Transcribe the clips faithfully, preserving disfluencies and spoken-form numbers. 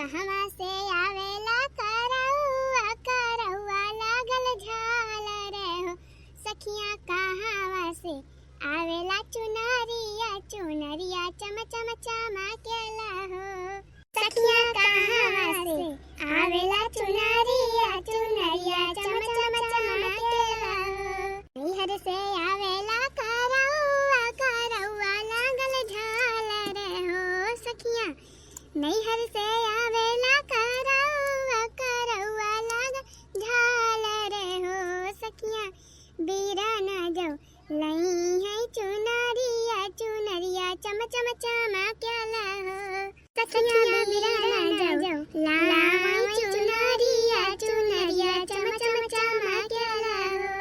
कहवा से आवेला करौआ, करौआ लागल झालर हो। सखिया कहवा से आवेला चुनरिया, चुनरिया चम चम चमकेला हो। सखिया कहवा से आवेला चुनरिया, चुनरिया चम चम चमकेला हो। नैहर से आवेला करौआ, करौआ लागल झालर हो। सखिया नैहर से आवेला करौआ, करौआ लागल झालर हो। सखिया बीरा ना जाओ लई है चुनरिया, चुनरिया चम चम चमकेला हो। सखिया बीरा ना जाओ लावई चुनरिया, चुनरिया चम चम चमकेला हो।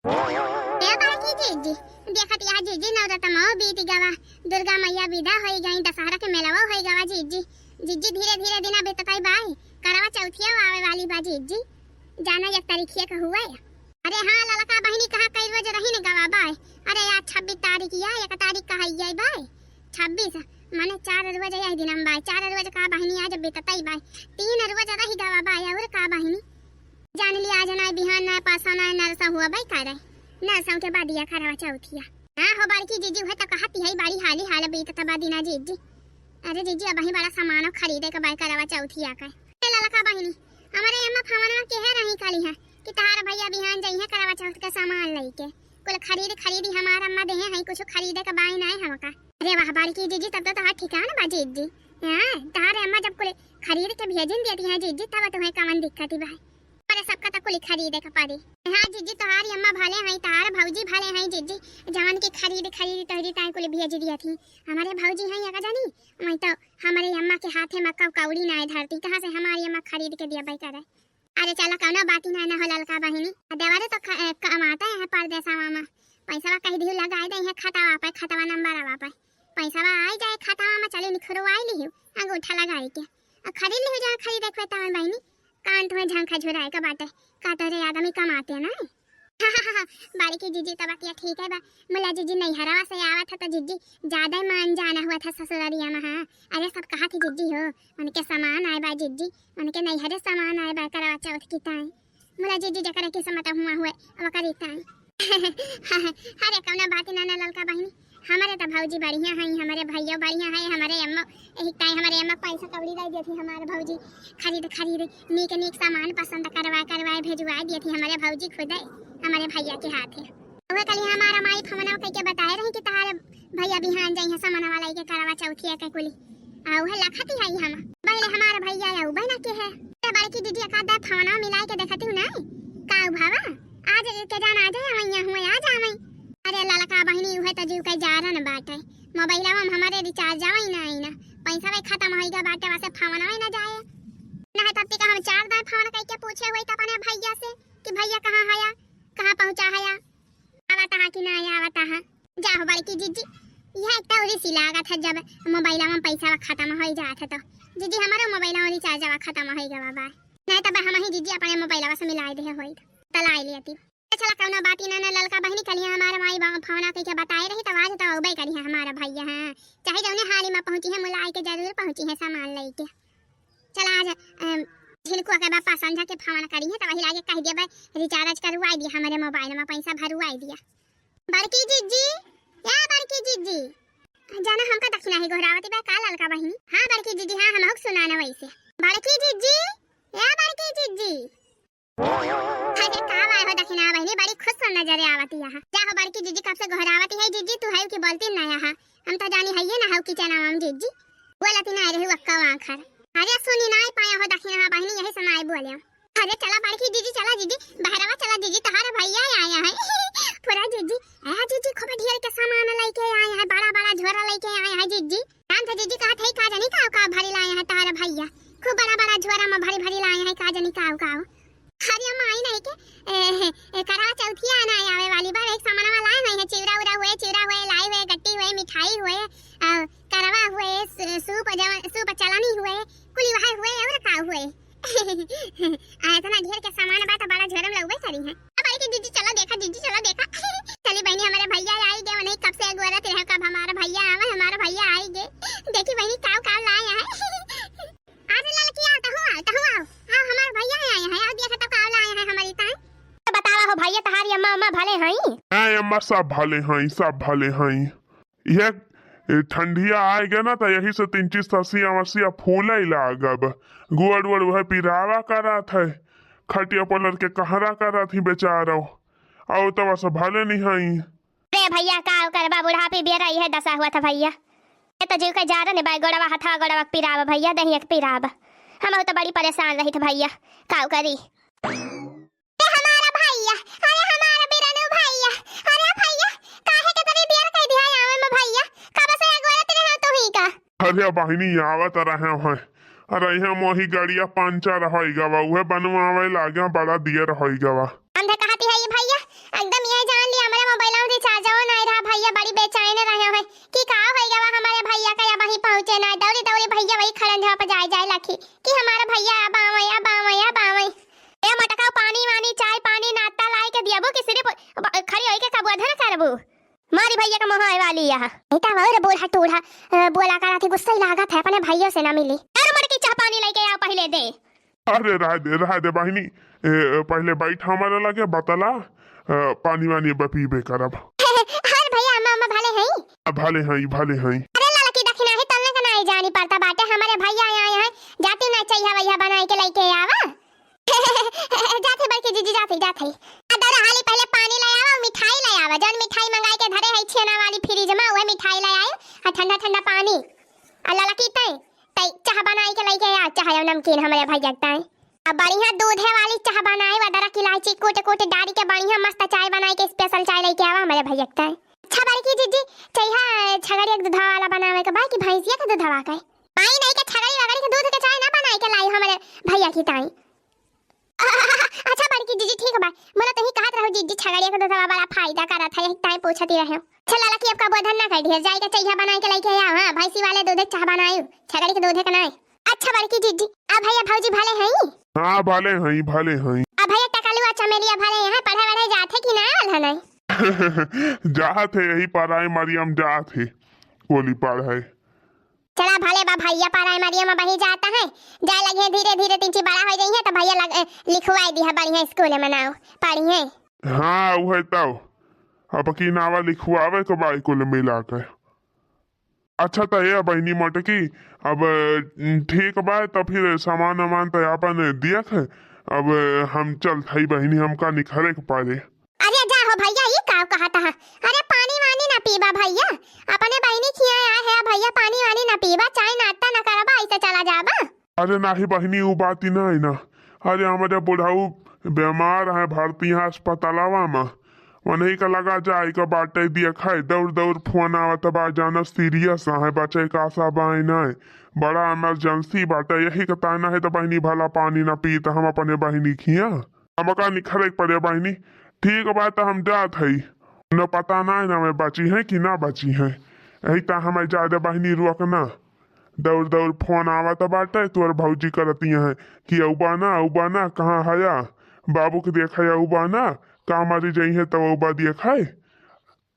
ए बड़की जिज्जी, देखत या जिज्जी नवरतमो बीत गवा, दुर्गा मैया विदा होई गई, दशहरा के मेलावो होई गवा जिज्जी। जिज्जी धीरे धीरे दिना बीतताई बाय, करवा चौथिया आवे वाली बा जिज्जी, जाना एक तारीखिया का हुआ। अरे हाँ ललका बहिनी, कहाँ कई रोज रही न गवा बाय। अरे आज छब्बीस तारीख या, एक तारीख कहा आई बाय, छब्बीस, माने चार रोज यह दिन हम बाय, चार रोज का बहिनी आज बीतताई बाय, तीन रोज रही गवा बाय। और का बहिनी, जान लिया आज नाय बिहान नाय परसों नाय नरसों हुआ बाय करे, नरसों के बाद या करवा चौथिया। हाँ हो बड़की जिज्जी, उहे तो कहत ही बाड़ी हाली हाल बीतत बा दिना जिज्जी। अरे जिज्जी, अबहीं बड़ा सामानो खरीदे के बाय करवा चौथिया का। ए ललका बहिनी, हमरे अम्मा फवनवा केहे रही काली है कि तहार भैया बिहान जइहे करवा चौथ के सामान लइके। कुल खरीद खरीदी हमार अम्मा देहे हैं, कुछ खरीदे के बाय नाय हमका। अरे वाह बड़की जिज्जी, तब तो तहार ठिकान बा जिज्जी। हाँ, तहार अम्मा जब कुल खरीद के भेजिन देती हैं जिज्जी, तब तुम्हें कवन दिक्कत ही बा। अरे सबका तो कुल खरीदे के पड़ी। हाँ जिज्जी, तोहारी अम्मा भले हैं, तहार भौजी भले हैं जिज्जी, जवन की खरीद खरीद तोहरी ताई कुल भेज दिया थी। हमारे भौजी हैं या का जानी, वही तो हमारे अम्मा के हाथे में कौ कौड़ी नाय धरती, कहाँ से हमारी अम्मा खरीद के दिया बाय करे। अरे चला कौनो बात ही ना, ना हो ललका बहिनी, देवरे तो ख-, ए, कमाता है परदेसवा में, पैसा कह दियो लगाई दे है खतवा पे, खतवा नंबरवा पे, पैसा आई जाए खतवा में, चली निखरवाई लिहियो अंगूठा लगाई के, आ खरीद लिहियो जहाँ खरीदे के तवन बहिनी। कान तुम्हें झंखा झुराए के बाटे, का तोरे आदमी कमाते ना। बड़की जिज्जी तो बतिया ठीक है बा, मुला जिज्जी नैहरवा से आवत है तो जिज्जी ज्यादा ही मान जाना हुआ था ससुररिया में। हाँ, अरे सब कहा थी जिज्जी हो, उनके सामान आए बा जिज्जी, उनके नैहरे सामान आए बा करवा चौथ की ताई। मुला जिज्जी जकरे किस्मत हुआ हुए, वो करी ताई। अरे कौनो बात ना, ना ललका बहिनी, हमारे तो भौजी बढ़िया हैं, हमारे भैया बढ़िया हैं, हमारे अम्मा, यही ताई हमारे अम्मा पैसा कौड़ी दे देती हमारे भौजी, खरीद खरीद नीक नीक सामान पसंद करवा करवाए भेजवा देती हमारे भौजी खुदे हमारे भैया के हाथे। वह कल हमारा माई फमना कह के बताए रही कि तहारे भैया बिहान जाई है सामान वाला के करवा चौथिया के कुली। आ उहे लखती है हम। पहले हमार भैया या उबे ना के है। अरे बड़की दीदी एक आध फवनवा मिलाए के देखती हूँ ना। का भावा? आज के जान आ जाए, वैया हुए आ जावे। अरे ललका बहिनी, उहे तो जीव के जारन बाटे। मोबाइलवा में हमारे रिचार्ज जावे ना आई ना। पैसा भी खत्म होइगा बाटे, वैसे फवनवा ही ना जाए। ना है तब तक हम चार दाए फोन करके पूछे हुई तो अपने भैया से कि भैया कहाँ हया, कहाँ पहुँचा हया। आवत हा कि ना आवत हा? जा हो बड़की जिज्जी, यह एक तो उरी सी लागत है जब मोबाइलवा में पैसा खत्म हो जात है तो। जिज्जी हमारो मोबाइलवा रिचार्जवा खत्म हो गवा बा। नहीं तब हम ही जिज्जी अपने मोबाइलवा से मिलाए दे होई तो लाई लियती। चला कौनो बात ही ना, ना ललका बहिनी कलिया हमारे माई बा-, फवना कह के बताए रही तब आज तो अउबे करी है हमारा भैया। हाँ, चाहे जौने हाली में पहुँची है, मुलाए के जरूर पहुँची है सामान लेके। चला आज, अम, झिलकुआ के बापा संझा के फवन करी है, तो वही लागे कह दिया बा, रिचार्ज करवाई दिया हमारे मोबाइल में, पैसा भरवाई दिया। बड़की जिज्जी, या बड़की जिज्जी, जाना हमका दक्षिणा ही गोहरावती बा का ललका बहिनी? हाँ बड़की जिज्जी, हाँ हम हुक सुनाना वैसे। बड़की जिज्जी, या बड़की जिज्जी। अरे का बाय हो दक्षिणा बहिनी, बड़ी खुश नजर आवती है। जा हो बड़की जिज्जी, कब से गोहरावती है जिज्जी, तू है कि बोलती ना यहाँ। हम तो जानी है ये ना हो कि चना हम जिज्जी। बोलती ना रहे वक्का आखर। अरे सुनी ना पाया हो दक्षिणा बहिनी, यही सुनाई बोले। अरे चला बड़की जिज्जी, चला जिज्जी, बहरवा चला जिज्जी, तहार भैया आया है। पूरा जिज्जी, ए जिज्जी, खूब ढेर के सामान लेके आया है, बड़ा बड़ा झोरा लेके आया है जिज्जी। राम से जिज्जी कहत है, का जानी का, का भरी लाया है तहार भैया, खूब बड़ा बड़ा झोरा में भरी भरी लाया है, का जानी का, का। अरे अम्मा आई नहीं के, ए, ए, करवा चौथिया ना आवे वाली बा, एक सामान वाला आए नहीं है, चिवरा उरा हुए, चिवरा हुए, लाई हुए, गट्टी हुए, मिठाई हुए, आ, करवा हुए, सू-, सूप जवन, सूप चलनी हुए, कुली वहाय हुए और का हुए। आ, इतना ढेर के सामान बा त बड़ा झोरम लउबे करी है। अब आई के जिज्जी चला देखा, जिज्जी चला देखा। चली बहिनी, हमारे भैया आई गए, उन्हें कब से अगोरत रहे, कब हमारा भैया आवे, हमारा भैया आई गए। देखी बहिनी काव काव लाए हैं। आ ए अम्मा, सब भले हई, सब भले हई। ये, ए, ठंडिया आए गे ना, त यही से तीन चीज ससिया मसिया फूले लागब। गुड़ उड़ उहे पिरावा करत है, खटिया पलर के कहरा करत ही बेचारो। और तो बस भले नहीं हई। अरे भैया, का करबा, बुढ़ापी बेरा इहे दशा हुआ था भैया। ये तो जीव के जारन बाय, गोड़वा हथवा गोड़वा के पिराब भैया, दहिया के पिराब। हम तो बड़ी परेशान रही थे भैया, का करी। अरे हमारा भैया, अरे हमारा बिरनू भैया, अरे भैया, काहे के तनी देर कई दिया आवे में भैया, कब से अगोरत रहे तू ही का? अरे बहिनी, आवत रहे हैं। अरे यहाँ मोही गड़िया पंचर होई गवा, उहे बनवावे लागे, बड़ा देर होई गवा। अंधे कहती है ये भैया, एकदम ये जान लिया, हमारे मोबाइल में रिचार्ज नहीं रहा भैया, बड़ी बेचैन रहे हैं कि का होई गवा हमारे भैया का, या वहीं पहुँचे ना, दौड़ी दौड़ी भैया वही खड़न झपा जाए जाए लखी कि हमारा भैया अब आवे, अब आवे, अब आवे। ए मोटका, पानी वानी, चाय पानी, नाश्ता लाई के दियबू कि सिर्फ ब-, खड़ी होई के कबुआ धन करबू? मारी भैया का मोहाय वाली यह। बेटा, वो रे बूढ़ा टूढ़ा, अ, बोला करा थी, गुस्सा ही लागत है, अपने भाइयों से ना मिली। अरे मोटकी, चाह पानी लेके आ पहले दे। अरे रह दे, रह दे बहिनी, ए, पहले बैठ हमारे लगे, बतला, अ, पानी वानी अब पीबे करब। अरे भैया, अम्मा, अम्मा भले हैं? आ, भले हैं, भले हैं। अरे ललकी दखिना ही तलने का नहीं जानी पड़ता बाटे, हमारे भैया आए हैं, जाती ना चाहिए भैया बनाए के लेके आवा। जाथे बड़की जीजी, जाथे, जाथे। आ दादा, हाली पहले पानी ले आवा, मिठाई ले आवा। जौन मिठाई मंगाई के धरे है छेना वाली फ्रिज में, वह मिठाई ले आए। आ ठंडा ठंडा पानी। आ ललकी तै, तै चाह बनाई के लेके आ, चाह और नमकीन हमरे भैया के तै। आ बढ़िया दूधे वाली चाह बनाए, अदरक इलायची कूट कूट डाल के बढ़िया मस्त चाय बनाई के, स्पेशल चाय लेके आवा हमरे भैया के तै। अच्छा बड़की जीजी, चाहिए छगड़िया के दूधवा वाला बनावे के बा कि भैंसिया के दूधवा के? आई नहीं के छगड़ी वगड़ी के दूध के चाय ना बनाई के लाई हमरे भैया की ताई। अच्छा बड़की जीजी, ठीक बा, बोला तही कहत रहो जीजी, छगड़िया के दूधवा बड़ा फायदा करत है, यही ताई पूछती रहे। अच्छा ललकी, अब कबो धन ना कर दिया, जाए के चाहिए बनाई के लेके आओ। हाँ, भैंसी वाले दूध के चाह बनाई, छगड़ी के दूध के नाई। अच्छा बड़की जीजी, आ भैया भौजी भले हैं? हाँ, भले हैं, भले हैं। आ भैया टकलुआ चमेलिया भले हैं, पढ़े वढ़े जात है कि ना आल है नहीं? जात है, यही पढ़ाई मरियम जात है, कोली पढ़ाई। चला भले बा भैया, पढ़ाई मरियम बही जाता है, जाए लगे धीरे धीरे, तीन ची बड़ा हो जाइए तो भैया लग, ए, लिखवाई दिया बढ़िया स्कूल में नाव पढ़िए। हाँ, वही तो, अब की नावा लिखवावे के बाई कुल मिला के। अच्छा, त ए बहिनी मोटकी, अब, उम, ठीक बा, त फिर सामान वामान त आपन दियत है। अब हम चलत हई बहिनी, हमका निखरे के पड़े। अरे जा हो भैया, ई का कहत ह? अरे पानी वानी ना पीबा भैया, अपने बहिनी खिया आए है भैया, पानी वानी ना पीबा, चाय नाश्ता ना करबा, ऐसे चला जाबा। अरे नाही बहिनी, उ बात ही ना है ना। अरे हमरे बुढ़ऊ बीमार है, भर्ती है अस्पतालवा में, वनही का लगा जाए का बाटे दिया खाए, दौड़ दौड़ फोन आवत बा, जाना सीरियस है, बचे का आशा बाए ना, बड़ा इमरजेंसी बाटे, यही का ताना है तो बहिनी भला पानी ना पी तो हम अपने बहिनी खिया, हमका निखरे के पड़े बहिनी। ठीक बा तो हम जात हई, न पता ना है ना मैं बची है कि ना बची है, यही ता हमें जाए दे बहिनी, रुक ना। दौड़ दौड़ फोन आवत बाटे, तोर भौजी करतिया है कि अउबा ना, अउबा ना, कहाँ हया? बाबू के देखा अउबा ना, का मरी जइहे तब अउबा देखा है।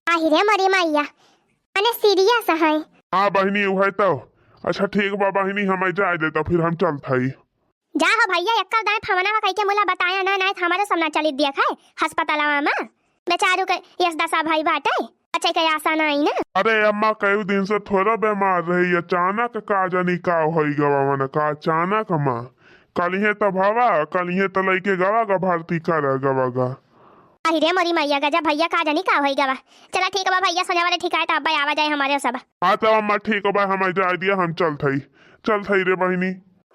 आहि रे मोरी मैया, मने सीरियस है। हाँ बहिनी, उहे तो। अच्छा ठीक बा बहिनी, हमें जाए दे तो फिर हम चलत हई। जा हो भैया, एक्का दाएं फवनवा कइके मुला बताया ना, नाहीं त हमरे सब ना चलित दिया खाए अस्पतालवा में। बेचारू के यस दशा भई बाटे, बचे के आशा नाहीं ना। अरे अम्मा, कई दिन से थोड़ा बीमार रही, अचानक का जानी का होई गवा मन का, अचानक माँ। कलिहे त भवा, कलिहे त लइके गवा गा भर्ती कर गवा गा। अहि रे मोरी मैया गजा, भैया का जानी का होई गवा। चला ठीक बा भैया, संझा वाले ठिकाए त अब्बा आवा जाए हमरे सब। हाँ तब अम्मा ठीक बा, हमें जाए दिया, हम चलत हई, चलत हई रे बहिनी।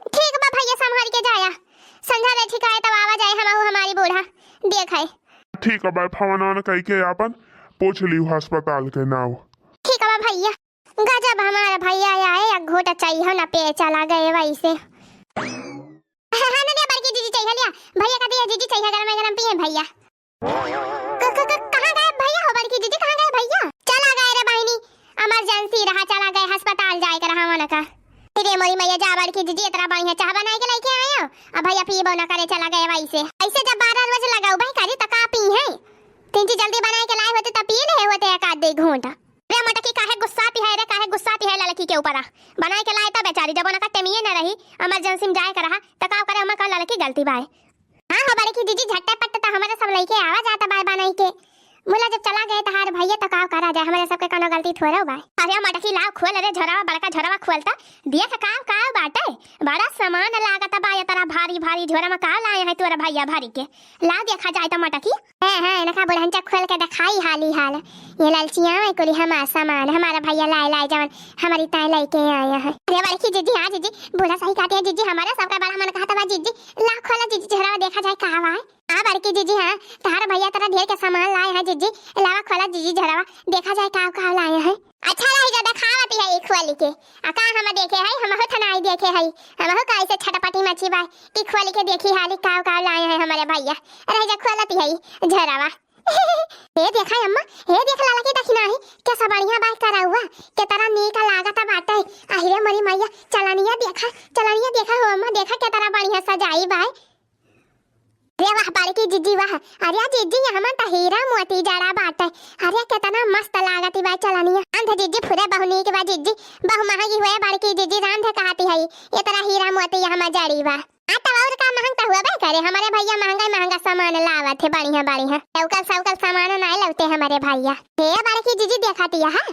ठीक बा भैया, संभाल के जाया, संझा ले ठिकाए तब आवा जाए हमहू हमारी बूढ़ा देखाए। ठीक बा, फोन ओन कइके आपन पूछ लियो अस्पताल के नाव। ठीक बा भैया। गजब हमार भैया आए, एक घूंट चाहिए ना पे चला गए वैसे। हाँ ना लिया बड़की जीजी चाहिए लिया, भैया का दिया जीजी चाहिए गरम गरम पिए भैया। क-, क-, क-, कहाँ गए भैया हो बड़की जीजी, कहाँ गए भैया? चला गए रे बहिनी, इमरजेंसी रहा, चला गए अस्पताल जाए के रहा उनका। रे मोरी मैया, जा बड़की जीजी, इतना बढ़िया चाह बनाए के लेके आए हो, अब भैया पीबो ना करे, चला गए वैसे। ऐसे जब बारह रोज लगाऊ भाई करी तो का पी है? तीन चीज जल्दी बनाए के लाए होते तब पी ले होते एक आध दे घूंट। रे मोटकी काहे गुस्साती है रे, काहे गुस्साती है लड़की के ऊपर? बनाए के लाए तब बेचारी जब उनका टेमिए ना रही, इमरजेंसी में जाए के रहा तो का करे, हमें का लड़की गलती बाय। हाँ हो बड़की जीजी, झट्टे पट्टे त हमरे सब लइके आवा जाता बाय बनाई के। मुला जब चला गए तहार भैया, तो काव करा जाए, हमरे सबके कौनो गलती थोड़ो बा। अरे मटकी, लाव खोल रे झोरवा, बड़का झोरवा खोल त, देख काव काव बाटे। बड़ा सामान लागत बा, ये तरह भारी भारी झोरा में काव लाए हैं तोरा भैया भरी के। लाव देखा जाए त मटकी। हाँ, हाँ, इनका बुढ़ंचा खोल के देखाई हाली हाल। ये ललचिया है कुली हमार सामान, हमारा भैया लाए लाए जवन हमारी ताए लेके आए हैं। अरे बड़की जिज्जी, हाँ जिज्जी, बूढ़ा सही कहते हैं जिज्जी, हमारा सबका बड़ा मन कहता बा जिज्जी। लाव खोला जिज्जी झोरवा, देखा जाए का बा। हाँ बड़की जिज्जी, हाँ, तहार भैया तोरा ढेर के सामान लाए हैं जिज्जी। लावा खोला जिज्जी झोरवा, देखा जाए का का लाए हैं। अच्छा रही जा, देखावती है ई खोली के। आ का हम देखे है, हमहू त नाई देखे है। हमहू का ऐसे छटपटी मची बा कि खोली के देखी हाली का का लाए हैं हमारे भैया। रही जा, खोलती है ई झोरवा। हे देखा अम्मा, हे देख लाला की दखिनाही, कैसा बढ़िया बा करौआ, के तरह नीक लागत बाटे। अहिरे मोरी मैया, चलनिया देखा, चलनिया देखा हो अम्मा, देखा के तरह बढ़िया सजाई बा। रे वाह बड़की जिज्जी वाह, अरे जिज्जी यहाँ मन त हीरा मोती जड़ा बाटे। अरे केतना मस्त लागत बा चलनिया। रांध जिज्जी फुरे बहु नीक बा जिज्जी, बहु महंगी हुए बड़की जिज्जी, रांध कहती है, ये तरह हीरा मोती यहाँ में जड़ी बा। हाँ तब और का महंग त हुआ बे करे, हमारे भैया महंगा ही महंगा सामान लावत है, बढ़िया बढ़िया। चौकल सौकल सामान नाय लौते हमारे भैया। हे बड़की जिज्जी देखती है,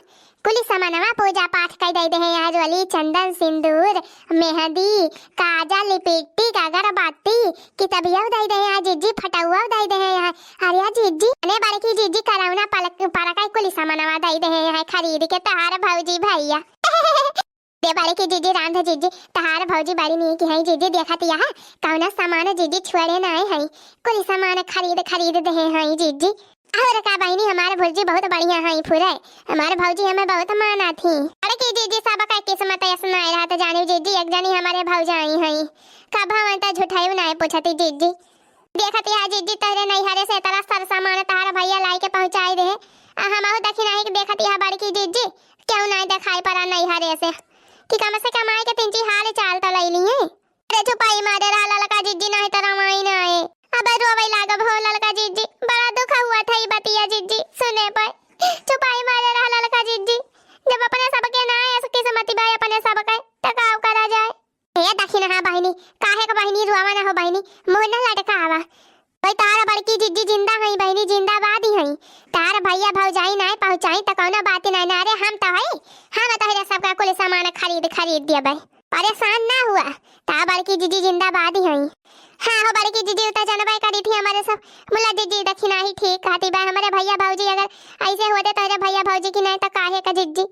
कुली सामानवा पूजा पाठ कई दे दे हैं यहाँ, रोली, चंदन, सिंदूर, मेहंदी, काजल, लिपस्टिक, अगरबत्ती, कितबिया दे दे हैं यहाँ जिज्जी, फटौआ दे दे हैं यहाँ। अरे यार जिज्जी, अने बड़की जिज्जी करौना पलक, परकाई कुली सामानवा दे दे हैं यहाँ खरीद के तहार भौजी भैया। दे बड़की जिज्जी, रांध जिज्जी, तहार भौजी बड़ी नीक है जिज्जी, देखत यह कौना सामान जिज्जी छोड़े ना है, कुल सामान खरीद खरीद दे हैं जिज्जी। और का बहिनी, हमार भौजी बहुत बढ़िया है फुरे, हमार भौजी हमें बहुत माना थी। बड़की जिज्जी, सबका किस्मत ऐसना रहा तो जानी जिज्जी, एक जनी हमारे भौजाई है, कब हम तो झूठाई ना पूछती जिज्जी। देखत यह जिज्जी, तोहरे नैहरे से इतना सर सामान तहार भैया लाई के पहुँचाई दे, आ हमहू दखिनाही के देखत यह बड़की जिज्जी, क्यों नहीं दिखाई पड़ा नैहरे से कि कम से कम आई के तीन चार हाल चाल तो ले लिए। अरे चुपाई मारे रहा ललका जिज्जी, नहीं तो रवाई ना आए। अब रोवे लागब हो ललका जिज्जी, बड़ा दुख हुआ था ई बतिया जिज्जी सुने पे। चुपाई मारे रहा ललका जिज्जी, जब अपने सबके ना आए, ऐसे किस्मती बा अपने सबके, तो का करा जाए। हे दखिनहा बहिनी, काहे के बहिनी रोवा ना हो बहिनी, मुँह ना लटकावा। भाई तार बड़की जिज्जी जिंदा हई बहिनी, जिंदाबाद ही हई। तार भैया भौजाई नाय पहुँचाई त कौनो बात नाय ना। अरे हम तो हई, हम तोहरे सबका कुल सामान खरीद खरीद देबे। परेशान ना हुआ, तार बड़की जिज्जी जिंदाबाद ही हई। हाँ हो बड़की जिज्जी, उ त जनबे करी थी हमारे सब। मुला जिज्जी दखिनहा ही ठीक कहती बा, हमारे भैया भौजी अगर ऐसे होते तोहरे भैया भौजी की नाय त काहे का जिज्जी।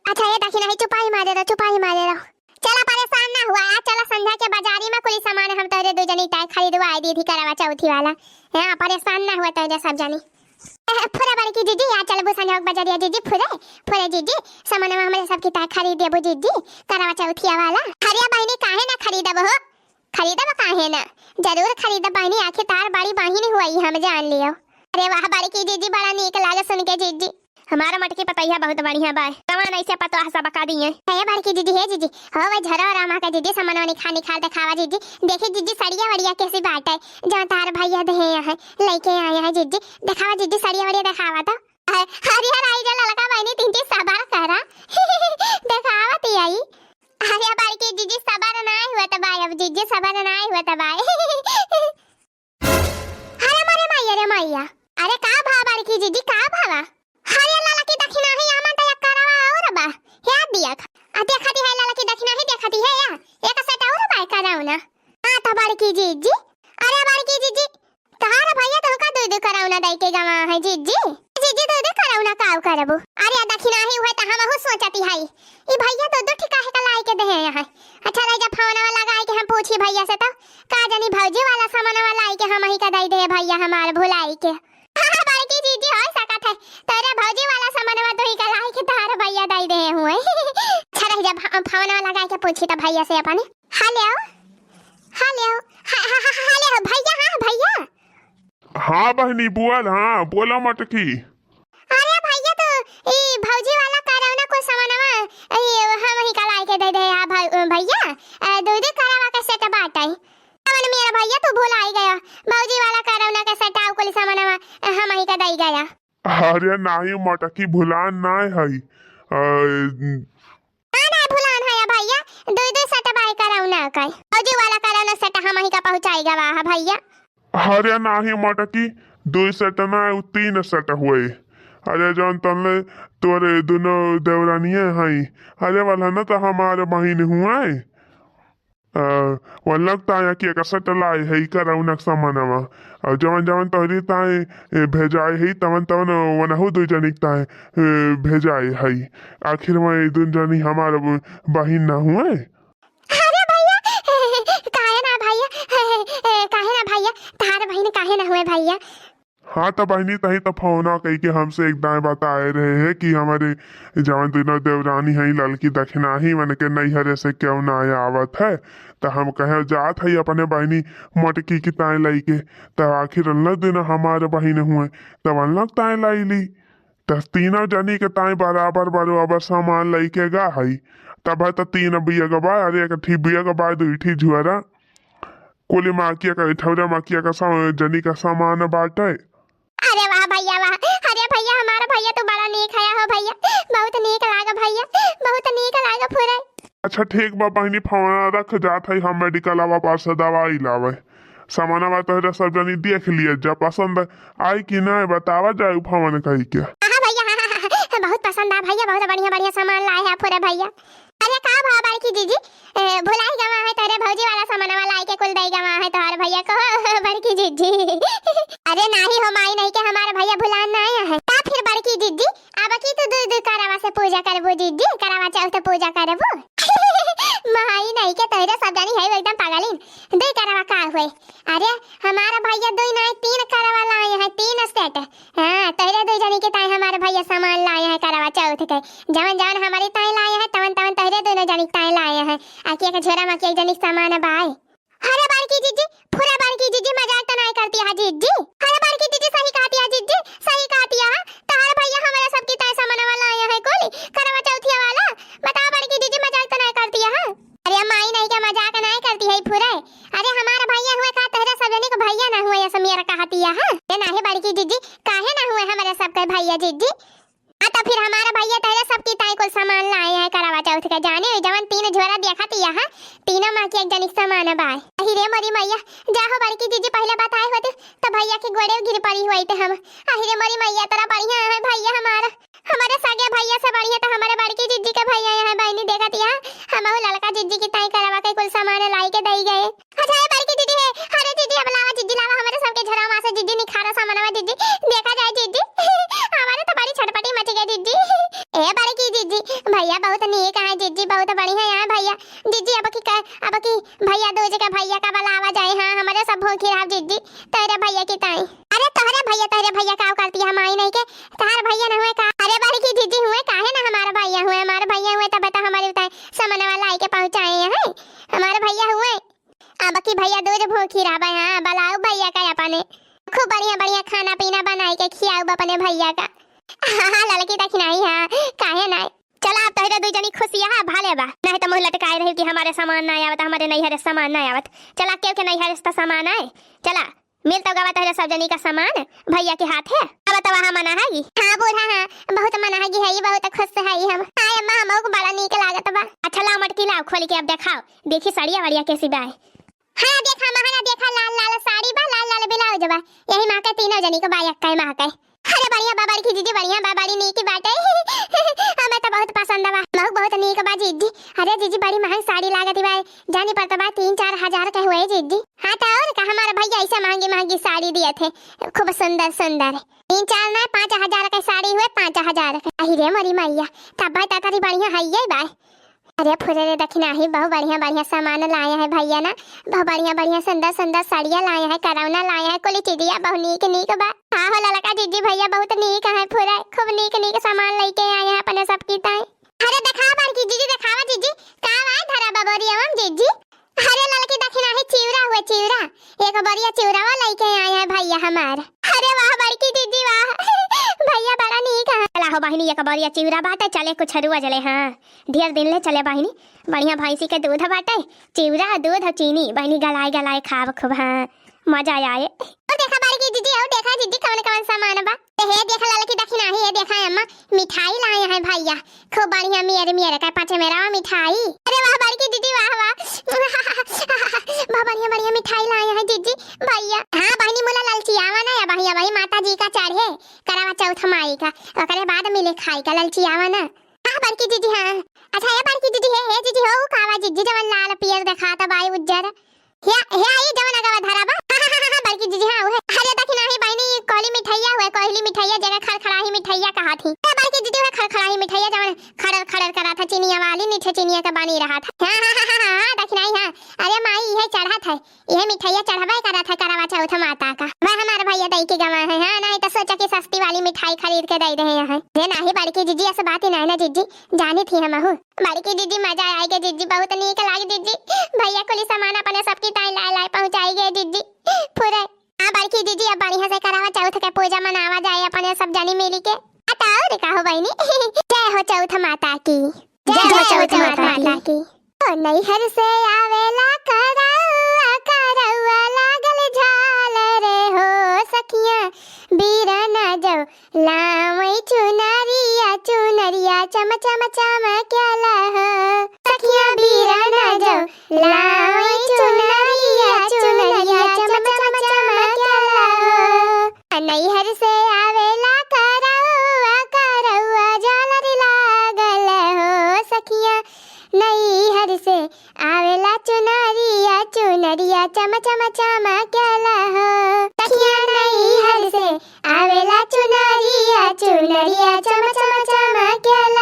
अच्छा, ये दखिनहा ही चुपाई मारे रहो, चुपाई मारे रहो। चला, परेशान ना हुआ, आज चला संध्या के बाजारी में कुली सामान हम तोहरे दू जनी ताय खरीदवा आई दी थी करवा चौथी वाला। हाँ, परेशान ना हुआ तोहरे सब जनी। फुरे बड़की जिज्जी, आज चलबू संध्या के बाजारिया जिज्जी, फुरे, फुरे जिज्जी, सामान में हमरे सब की ताय खरीद देबू जिज्जी, करवा चौथिया वाला। अरे बहिनी, काहे ना खरीदब हो? खरीदब काहे ना? जरूर खरीदब बहिनी, आखिर तार बड़ी बहिन हुई, हम जान लियो। अरे वाह बड़की जिज्जी, बड़ा नीक लागे सुन के जिज्जी। हमारा मटकी पतैया बहुत बढ़िया बा। कमान ऐसे पतोह सब का दिए। हे बड़की जिज्जी, हे जिज्जी, हो भाई झरो रामा का जिज्जी, सामान निखा निखाल दिखावा जिज्जी। देखी जिज्जी सड़िया वड़िया कैसी बाटे, जो तार भैया दे हैं, लेके आए हैं जिज्जी। दिखावा जिज्जी सड़िया वड़िया दिखावा तो। अरे, अरे, हराई जा ललका बहिनी, तीन चीज सबर करा। दिखावा ती आई। अरे बड़की जिज्जी सबर ना हुआ त बाय, अब जिज्जी सबर ना हुआ त बाय। अरे मोरे माई, अरे मैया, अरे का भा बड़की जिज्जी, का भावा? अरे ललकी दखिनहा ही आमन त एक करवा और बा, या दिया खा। आ देखती है ललकी दखिनहा ही देखती है या, एक सेट और बा करौना। हाँ त बड़की जिज्जी, अरे बड़की जिज्जी, तहार भैया तोहका दुइ दुइ करौना दई के गवा है जिज्जी। जिज्जी दुइ दुइ करौना काउ करबू? अरे दखिनहा ही हुए त हमहू सोचती है। ई भैया दुइ दुइ ठिका है का लाई के देहे हैं। अच्छा रह जा, फोनवा लगाई के हम पूछी भैया से तो। का जानी भौजी वाला सामानवा लाई के हमही का दई देहे भैया हमार भुलाई के। बड़की जिज्जी हो सकत है। तोरे भौजी वाला सामानवा तोही का लाई के तहार भैया दई देहे हुए। अच्छा रह जा, फो-, फोनवा लगाई के पूछी त भैया से अपने। हेलो, हेलो, ह-, ह-, ह-, हेलो, भैया, हाँ, भैया। हाँ बहिनी, बोल, हाँ, बोला मटकी। अरे भैया, तो ई भौजी वाला करौना को सामानवा, ई हम ही का लाई के दे दे, आ भौ-, भैया, अ, दो दो करवा के सेट बाटे। कवन मेरा भैया, तू भुलाई गया, भौजी वाला करौना के सेट आउ कुल सामानवा, अ, हम ही का दई गया। अरे नाही मटकी, भुलान नाय हई। अ, ना, ना, भुलान है भैया, दुइ दुइ सेट बाय करौना का। भौजी वाला करौना सेट हमही का पहुँचाई गवा है भैया। अरे नाही मटकी, दुइ set ना, उ तीन set हुए। अरे जौन तनले तोरे दुनो देवरानिये हई। अरे वाला ना तो हमार बहिन हुए। अ, वल्लक ताया कि एक set लाए हई करौना के सामानवा। और जवन जवन तोहरी ताए, ए, भेजाए हई, तवन तवन वनहु दुइ जनिक ताए, ए, भेजाए हई। आखिर में ई दुन जनी हमार ब-, बहिन ना हुए? अरे भैया, काहे ना भैया, काहे ना भैया, तहार बहिन काहे ना हुए भैया? हाँ, त बहिनी, तही त फोना कइके हमसे एक दाएँ बताए रहे हैं कि हमरे जवन दुनो देवरानी हई, ललकी दखिनाही, मन के नैहरे से केहू ना आवत है, त हम कहे जात हई अपने बहिनी मोटकी की ताएँ लइके, त आखिर अल्लाह दिन हमार बहिन हुए, तब अल्लाह ताएँ लाई ली। त तीनों जनी के ताई बराबर बरोबर सामान लइके गा हई। तब है त तीन bag बा, अरे एक ठी bag बा, दुई ठी झोरा। कुल माकिया का, ठौरा माकिया का सा-, जनी का सामान बाटे। अरे वाह भैया वाह, अरे भैया हमारा भैया तू बड़ा नीक हया हो भैया, बहुत नीक लाग भैया, बहुत नीक लाग फुरे। अच्छा ठीक बा बहिनी, फोन रख जात हई हम medical आवा पास से दवाई लावे। सामानवा तोहरा सब जनी देख लिया जा, पसंद आई कि नहीं बतावा जाए फोन कही के। हाँ, हाँ भैया, हाँ, हाँ, हाँ, हाँ, बहुत पसंद आ भैया, बहुत बढ़िया, बढ़िया सामान लाए हैं फुरे भैया। अरे का भा बड़की जीजी, ए, भुलाई गवा है तोरे भौजी वाला सामानवा लाई के कुल दई गवा है तोहर भैया को, बड़की जीजी। अरे नाही हो माई, नहीं के हमार भैया भुलान ना आया है। का फिर बड़की जीजी, अब की तू दू, दू करवा से पूजा करबू जीजी, करवा चौथ पूजा करबू? माई नहीं के तोहरे सब जानी है एकदम पागलिन। दू करवा का हुए? अरे हमारा भैया दो नहीं तीन करवा लाए हैं, तीन set। हाँ, तोहरे दो जनी के ताई हमारे भैया सामान लाए हैं करवा चौथ के। जवन जवन हमारे ताई लाए हैं, तवन तवन तोहरे दोनों जनी के ताई लाए हैं। आकिया के झोरा में आकिया जनी के सामान बाय। अरे बड़की जीजी, फुरे बड़की जीजी, मजाक तो नहीं करती है जीजी। अरे बड़की जीजी, सही कहती है जीजी, सही कहती है। तोहरे भैया हमारे सबकी ताई सामानवा लाए हैं कुल करवा चौथिया वाला। बताओ बड़की जीजी, मजाक तो नहीं करती है। अरे माई नहीं के मजाक नहीं करती है फुरे। अरे हमारा भैया हुए का तोहरे सब जनी के भैया ना हुए, ऐसा मेरा कहती है। ये नाही बड़की जीजी, काहे ना हुए हमारे सबके भैया जीजी? हाँ, तो फिर हमारा भैया तोहरे सबकी ताई कुल सामान लाए हैं करवा चौथ के। जाने जवन तीन झोरा देखत यहाँ, तीनों माँ के एक जनी के सामान बाय। अही रे मोरी मैया, जा हो बड़की जीजी, पहले बताए होती तो भैया के गोड़े गिर पड़ी हुई थे हम। अही रे मोरी मैया, तोरा बढ़िया है भैया हमारा, हमारे सगे भैया से बढ़िया तो हमारे बड़की जीजी के भैया यहाँ बहनी देखत यहाँ। हमहू ललका जीजी की ताई करवा के कुल सामान लाई के दई गए। अच्छा, ए बड़की दीदी है, अरे दीदी, अब लावा जीजी, लावा, हमारे सबके झोरा में से जीजी निखारा सामानवा जीजी, देखा जाए जीजी। हमारे तो बड़ी छटपटी मच गई जीजी। ए बड़की जीजी, भैया बहुत नीक है जीजी, बहुत बढ़िया है भैया। जीजी, अब की क-, अब की भैया दूज के भैया का बुलावा जाए, हाँ, हमारे सब भूखी रहा जीजी, तेरे भैया की ताई। अरे तोहरे भैया, तोहरे भैया का करती है माई नहीं के, तोहर भैया न हुए का? अरे बड़की जीजी हुए, काहे ना हमारा भैया हुए, हमारे भैया हुए तब तो हमारे उताए सामानवा लाई के पहुँचाए हैं, हमारे भैया हुए। अब की भैया दूज भूखी रहबे, हाँ, बुलाऊ भैया का अपने। खूब बढ़िया बढ़िया खाना पीना बनाई के खियाऊ अपने भैया का। हाँ, हाँ, ललकी दखिनाही, हाँ, काहे नाय? चला, अब तोहरे दुई जनी खुशिया है, भाले बा। नहीं तो मुँह लटकाए रही कि हमारे सामान ना आवत, हमारे नैहरे सामान ना आवत। चला, केहू के नैहरे से तो सामान आए। चला, मिल तो गवा तोहरे सब जनी का सामान भैया के हाथ है। अब तो वहाँ मना है। हाँ बूढ़ा, हाँ, बहुत मना है, है, बहुत खुश है हम। हाँ अम्मा, हमको बड़ा नीक लागत बा। अच्छा, लाओ मटकी, लाओ, खोल के अब देखाओ। देखी साड़िया वाड़िया कैसी बा। हाँ, देखा महंगा, देखा लाल लाल साड़ी बा, लाल लाल ब्लाउज बा। यही माँ के तीनों जनी को बा, एक के माँ के। अरे बढ़िया बा बड़की जीजी, बढ़िया बा, बड़ी नीक बाटे। हमें तो बहुत पसंद बा, महू बहुत नीक बा जीजी। अरे जीजी, बड़ी महंग साड़ी लागत बा, जानी पड़त बा तीन चार हजार के हुए जीजी। हाँ तो और का, हमारे भैया ऐसे महंगी महंगी साड़ी दिए थे, खूब सुंदर सुंदर। तीन चार ना, पाँच हजार के साड़ी हुए, पाँच हजार के। अही रे मोरी मैया, तब भाई तातरी बढ़िया है ये बा। अरे फुरे रे दखिनाही, बहुत बढ़िया बढ़िया सामान लाए हैं भैया ना, बहुत बढ़िया बढ़िया सुंदर सुंदर साड़िया लाए हैं, करौना लाए हैं, कुल चीजिया बहुत नीक नीक बा। हाँ हो ललका जीजी, भैया बहुत नीक है फुरे, खूब नीक नीक सामान लेके आए हैं अपने सबकी ताई। अरे देखा बड़की जीजी, देखावा जीजी, का आए धरा बबोरिया हम जीजी। अरे ललकी दखिनाही, चिउरा हुए चिउरा, एक बोरिया चिउरावा लेके आए हैं भैया हमार। अरे वाह बड़की जीजी वाह, भैया बड़ा नीक है। चला हो बहिनी, एक बोरिया चिउरा बाटे, चले कुछ रुआ जले। हाँ, ढेर दिन ले चले बहिनी, बढ़िया भैंसी के दूध बाटे, चिउरा, दूध और चीनी, बहिनी गलाए गलाए खाब खूब। हाँ, मजा आए। और देखा बड़की जीजी, और देखा जीजी कौन कौन सामान बा। ए, हे देखा ललकी दखिनाही, ये देखा अम्मा, मिठाई लाए हैं भैया, खूब बढ़िया मेर मेर का पाँच मेरा मिठाई। अरे वाह बड़की जीजी वाह वाह, बहुत बढ़िया बढ़िया मिठाई लाए हैं जीजी भैया। हाँ बहिनी मुला ललचियावा ना, या बहिया वही माता जी का चढ़े, करवा चौथ माई का, ओकरे बाद मिले खाई का, ललचियावा ना। हाँ बड़की जीजी, हाँ। अच्छा, ए बड़की जीजी, हे, हे जीजी हो, उ कावा जीजी जवन लाल पियर देखात बा, ई उज्जर। हे, हे, ई जवन अगवा धरा बा। हाँ, हाँ, हाँ, हाँ, बड़की जीजी, हाँ, उहे। अरे दखिनही बहिनी, ई कोली मिठैया हुए, कोहली मिठैया, जेका खड़खड़ाही मिठैया कहा थी। ए बड़की जीजी, उहे खड़खड़ाही मिठैया जवन खड़र खड़र करा था, चिनिया वाली, नीचे चिनिया का बनी रहा था। हाँ, हाँ, हाँ, हाँ, हाँ, दखिनही, हाँ। अरे माई, इहे चढ़त है, इहे मिठैया चढ़बे करत है करवा चौथ माता का। वह हमार भैया दई के गवा है, हाँ, नहीं तो सोचा कि सस्ती वाली मिठाई खरीद के दे दे हैं। जे नाही बड़की जीजी, ऐसे बात ही नहीं ना जीजी, जानी थी हमहू। बड़की जीजी, मजा आए गे जीजी, बहुत नीक लाग जीजी। भैया कुली सामान अपने सबकी ताई लाए लाए पहुँचाई गे जीजी। पूरे। हाँ बड़की जीजी, अब बढ़िया से करवा चौथ के पूजा मनावा जाए अपने सब जनी मिली के। आ तो और का हो बहिनी। जय हो चौथ माता की। जय हो चौथ माता की। ओ नैहर से आवेला करौआ, करौआ लागल झालर हो सखिया, बीरन जो लावई चुनरिया, चुनरिया चम चम चमकेला हो। सखिया बीरन जो लावई चुनरिया, चुनरिया चम चम चमकेला हो। नैहर से आवेला करौआ, करौआ झालर लागल हो सखिया, नैहर से आवेला चुनरिया, चुनरिया चम चम चमकेला हो। सखिया नैहर से आवेला चुनरिया, चुनरिया चम चम चमकेला।